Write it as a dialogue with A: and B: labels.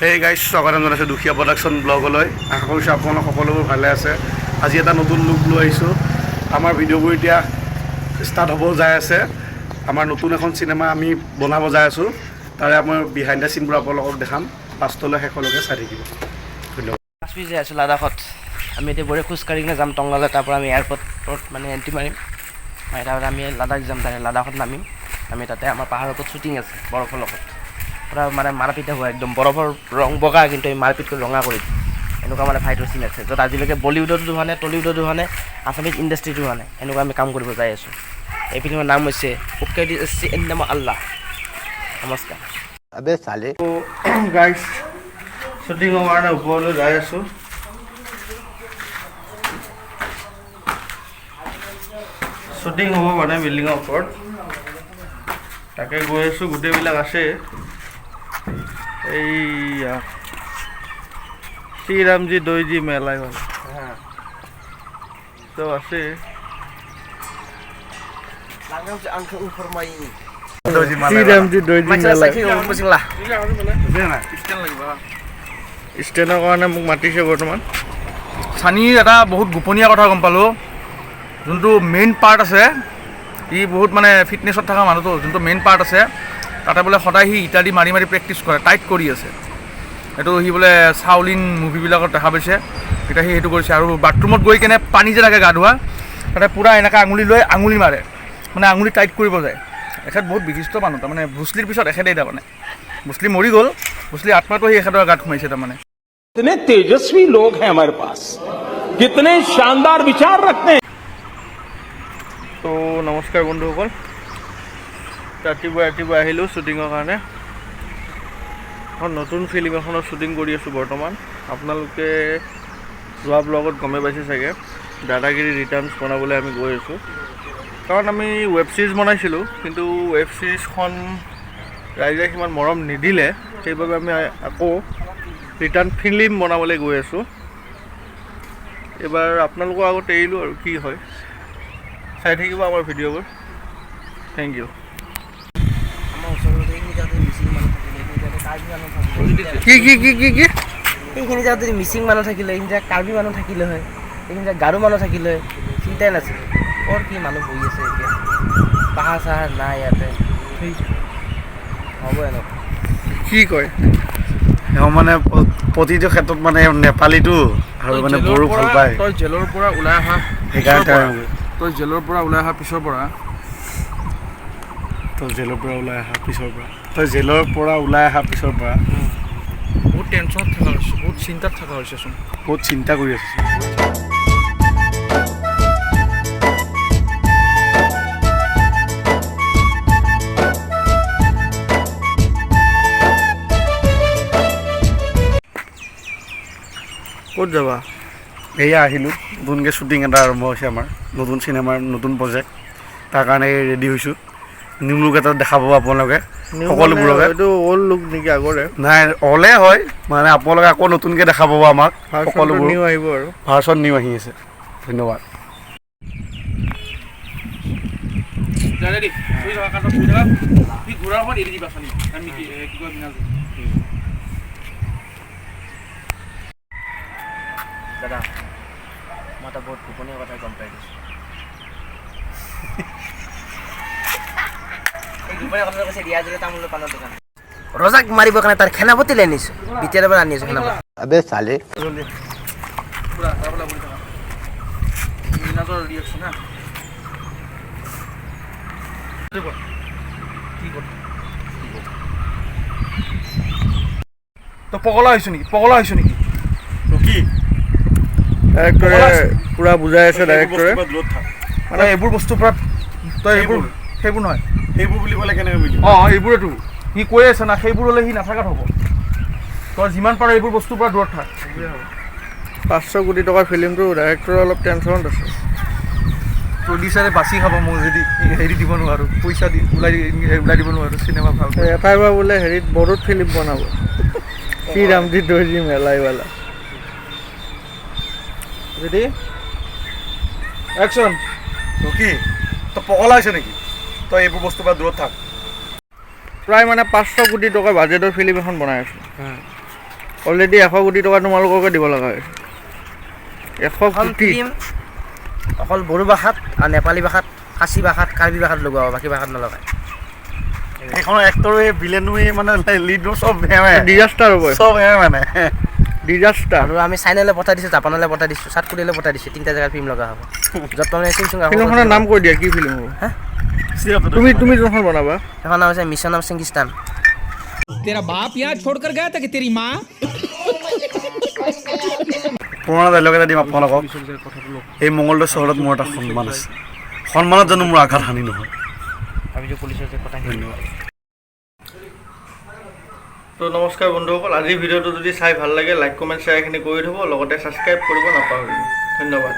A: Hey guys, স্বাগতম জনাইছোঁ দুখীয়া প্ৰডাকশ্যন ব্লগলৈ। আশা কৰিছোঁ আপোনালোক সকলোবোৰ ভালে আছে। আজি এটা নতুন লুক লৈ আহিছোঁ। আমাৰ ভিডিঅ'বোৰ এতিয়া ষ্টাৰ্ট হ'ব যাই আছে। আমাৰ নতুন এখন চিনেমা আমি বনাব যাই আছোঁ। তাৰে আমাৰ বিহাইণ্ড the চিনবোৰ আপোনালোকক দেখাম। লাষ্টলৈ, শেষলৈকে চাই থাকিব। ধন্যবাদ।
B: কাশ্মীৰ যাই আছোঁ, লাডাখত। আমি এতিয়া বঢ়িয়া খোজকাঢ়ি কিনে যাম টংলালৈ। তাৰপৰা আমি এয়াৰপৰ্টত মানে এণ্ট্ৰি মাৰিম। মাৰি তাৰপৰা আমি লাডাখ যাম। তাৰে লাডাখত নামিম আমি। তাতে আমাৰ পাহাৰৰ ওপৰত শ্বুটিং আছে বৰফৰ লগত। পূৰা মানে মাৰপিট হ'ব একদম। বৰফৰ ৰং বগা, কিন্তু আমি মাৰপিট কৰি ৰঙা কৰি দিম। এনেকুৱা মানে ফাইটৰ চিন আছে, য'ত আজিলৈকে বলিউডতো হোৱা নাই, টলিউডতো হোৱা নাই, আছামিজ ইণ্ডাষ্ট্ৰিটো হোৱা নাই। এনেকুৱা আমি কাম কৰিব যাই আছোঁ। এই ফিল্মৰ নাম হৈছে নাম আল্লাহ। নমস্কাৰ।
C: अबे साले।
D: গাইছ, শ্বুটিঙৰ কাৰণে ওপৰলৈ যাই আছোঁ। শ্বুটিং হ'ব মানে বিল্ডিঙৰ ওপৰত, তাকে গৈ আছোঁ। গোটেইবিলাক আছে। এইয়া শ্ৰীৰামজী দৈজী মেলাই মানে চব আছে। শ্ৰীৰামজী দৈজী মেলাই। ষ্টেণ্ডৰ কাৰণে মোক মাতিছে বৰ্তমান।
E: চানীৰ এটা বহুত গোপনীয় কথা গম পালোঁ। যোনটো মেইন পাৰ্ট আছে, সি বহুত মানে ফিটনেছত থকা মানুহটো। যোনটো মেইন পাৰ্ট আছে, তাতে বোলে সদায় সি ইটা দি মাৰি মাৰি প্ৰেক্টিছ কৰে, টাইট কৰি আছে। সেইটো সি বোলে চাউলিন মুভিবিলাকত দেখা পাইছে। তেতিয়া সি সেইটো কৰিছে। আৰু বাথৰুমত গৈ কেনে পানী যে থাকে গা ধোৱা, তাতে পূৰা এনেকৈ আঙুলি লৈ আঙুলি মাৰে, মানে আঙুলি টাইট কৰিব যায়। এখেত বহুত বিশিষ্ট মানুহ। তাৰমানে ব্ৰুচলিৰ পিছত এখেতেই। তাৰমানে ব্ৰুচলি মৰি গ'ল, ব্ৰুচলিৰ আত্মাটো সি এখেতৰ গাত সোমাইছে তাৰমানে।
F: कितने तेजस्वी लोग हैं हमारे पास, कितने शानदार विचार रखते हैं।
D: তো নমস্কাৰ বন্ধুসকল, ৰাতিপুৱা ৰাতিপুৱা আহিলোঁ শ্বুটিঙৰ কাৰণে। এখন নতুন ফিল্ম এখনৰ শ্বুটিং কৰি আছোঁ বৰ্তমান। আপোনালোকে যোৱা ব্লগত গমেই পাইছে চাগে, দাদাগিৰি ৰিটাৰ্ণছ বনাবলৈ আমি গৈ আছোঁ। কাৰণ আমি ৱেব ছিৰিজ বনাইছিলোঁ, কিন্তু ৱেব ছিৰিজখন ৰাইজে সিমান মৰম নিদিলে। সেইবাবে আমি আকৌ ৰিটাৰ্ণ ফিল্ম বনাবলৈ গৈ আছোঁ। এইবাৰ আপোনালোকৰ আগত এৰিলোঁ আৰু কি হয়, চাই থাকিব আমাৰ ভিডিঅ'বোৰ। Thank U.
B: আমাৰ ওচৰতে এইখিনি জেগাতে মিচিং মানুহ থাকিলে, এইখিনি জেগাতে কাৰ্বি মানুহ থাকিলে।
D: কি কি কি কি কি?
B: এইখিনি জেগাত যদি মিচিং মানুহ থাকিলে, এইখিনি জেগাত কাৰ্বি মানুহ থাকিলে হয়, এইখিনি জেগাত গাৰো মানুহ থাকিলে হয়, চিন্তাই নাছিল। ক'ৰ কি মানুহ বহি আছে এতিয়া। পাহাৰ চাহাৰ নাই ইয়াতে। হ'ব এনেকুৱা।
D: কি কয়?
A: এওঁ মানে প্ৰতিটো ক্ষেত্ৰত মানে নেপালীটো আৰু মানে বড়ো ভাল পায়।
E: তই জেলৰ পৰা ওলাই অহা
A: সেইকাৰণে
E: তই জেলৰ পৰা ওলাই অহা পিছৰ পৰা
A: তই জেলৰ পৰা ওলাই অহা পিছৰ পৰা, তই জেলৰ পৰা ওলাই অহা পিছৰ পৰা
E: বহুত টেনশ্যনত থকা হৈছে, বহুত চিন্তাত থকা হৈছেচোন।
A: বহুত চিন্তা কৰি আছো।
D: ক'ত যাবা?
A: এয়া আহিলোঁ। নতুনকৈ শ্বুটিং এটা আৰম্ভ হৈছে আমাৰ, নতুন চিনেমাৰ নতুন প্ৰজেক্ট। তাৰ কাৰণে ৰেডি হৈছোঁ। নিউ লুক এটা দেখাব আপোনালোকে সকলোবোৰকে।
D: এইটো অল্ড লুক নেকি আগৰে?
A: নাই, অলে হয়, মানে আপোনালোকে আকৌ নতুনকৈ দেখা পাব আমাক সকলোবোৰ।
D: নিউ আহিব আৰু।
A: ভাৰ্চন নিউ আহি আছে। ধন্যবাদ।
E: ৰেডি, শুই থাকা, কাষত শুই থাকা। সি ঘূৰাৰ সময়ত এৰি দিবা চানি। আমি কি কি কয়, মৃণাল।
B: দাদা, মই এটা বহুত গোপনীয় কথা গম পাই গৈছোঁ। এই গোপনীয় কথাটো কৈছে ৰিয়াজুলে তামোলৰ পাণৰ দোকান। ৰজাক মাৰিবৰ কাৰণে তাৰ সেনাপতি লৈ আনিছোঁ। বিটিআৰৰ পৰা আনি আছোঁ সেনাপতি।
C: अबे साले।
E: পুৰা তাৰ পৰা বহি থাকা। মৃণালৰ ৰিয়েকশ্যন হা। কি কথা? তই পগলা হৈছ নেকি? পগলা হৈছ নেকি?
A: কি?
D: ডাইৰেক্টৰে পুৰা বুজাই আছে, ডাইৰেক্টৰে।
A: দূৰত থাক।
E: মানে এইবোৰ বস্তুৰ পৰা তই এইবোৰ সেইবোৰ নহয়।
A: সেইবোৰ বুলি ক'লে কেনেকৈ বুজিম?
E: অঁ, এইবোৰেতো সি কৈ আছে না। সেইবোৰ হ'লে সি নাথাকাত হ'ব। তই যিমান পাৰ এইবোৰ বস্তুৰ পৰা দূৰত থাক।
D: 500 কোটি টকাৰ ফিল্মটো, ডাইৰেক্টৰ অলপ টেনশ্যনত আছে।
E: প্ৰডিউচাৰে বাচি খাব মোক যদি হেৰি দিব নোৱাৰোঁ, পইচা দি ওলাই ওলাই দিব নোৱাৰোঁ চিনেমা ভাল।
D: এটাই বা বোলে হেৰিত বড়োত ফিল্ম বনাব, শ্ৰীৰামজী দৰ্জী মেলাইৱালা।
E: Ready, action.
A: কি, তই পগলা হৈছে নেকি? তই এইবোৰ বস্তুৰ পৰা দূৰত থাক।
D: প্ৰায় মানে 500 কোটি টকাৰ বাজেটৰ ফিল্ম এখন বনাই আছোঁ। অলৰেডি 100 কোটি টকা তোমালোককে দিব লগা হৈছে, এশ
B: এখন
D: কোটি
B: ফিল্ম অকল বড়ো ভাষাত আৰু নেপালী ভাষাত, খাচী ভাষাত, কাৰ্বি ভাষাত লগোৱা হ'ব, বাকী ভাষাত নলগায়।
A: সেইখনৰ এক্টৰে, ভিলেনোৱে, মানে লিডো চব এওঁৱে।
D: ডিজাষ্টাৰ হ'ব।
A: চব এওঁৱে মানে।
D: ডিজাষ্টাৰ।
B: আৰু আমি চাইনালৈ পঠাই দিছোঁ, জাপানলৈ পঠাই দিছোঁ, চাউথ কোৰিয়ালৈ পঠাই দিছোঁ। তিনিটা জেগাত ফিল্ম লগা হ'ব, য'ত মানে চিংচুং।
D: ফিল্মখনৰ নাম কৈ দিয়া, কি ফিল্ম হ'ব? তুমি যোনখন বনাবা।
B: সেইখন নাম হৈছে মিছন অফ চিংগিস্তান।
G: तेरा बाप यहाँ छोड़कर गया था कि तेरी माँ।
A: পুৰণা ডাইলগ এটা দিম আপোনালোকক, এই মঙলদৈ চহৰত মোৰ এটা সন্মান আছে, সন্মানত জানো মোৰ আঘাত হানি নহয়।
B: ভাবিছোঁ পুলিচৰ যে কথা।
A: ধন্যবাদ।
D: তো নমস্কাৰ বন্ধুসকল, আজিৰ ভিডিঅ'টো যদি চাই ভাল লাগে, লাইক, কমেণ্ট, শ্বেয়াৰ এইখিনি কৰি থ'ব, লগতে ছাবস্ক্ৰাইব কৰিব নাপাহৰিব। ধন্যবাদ।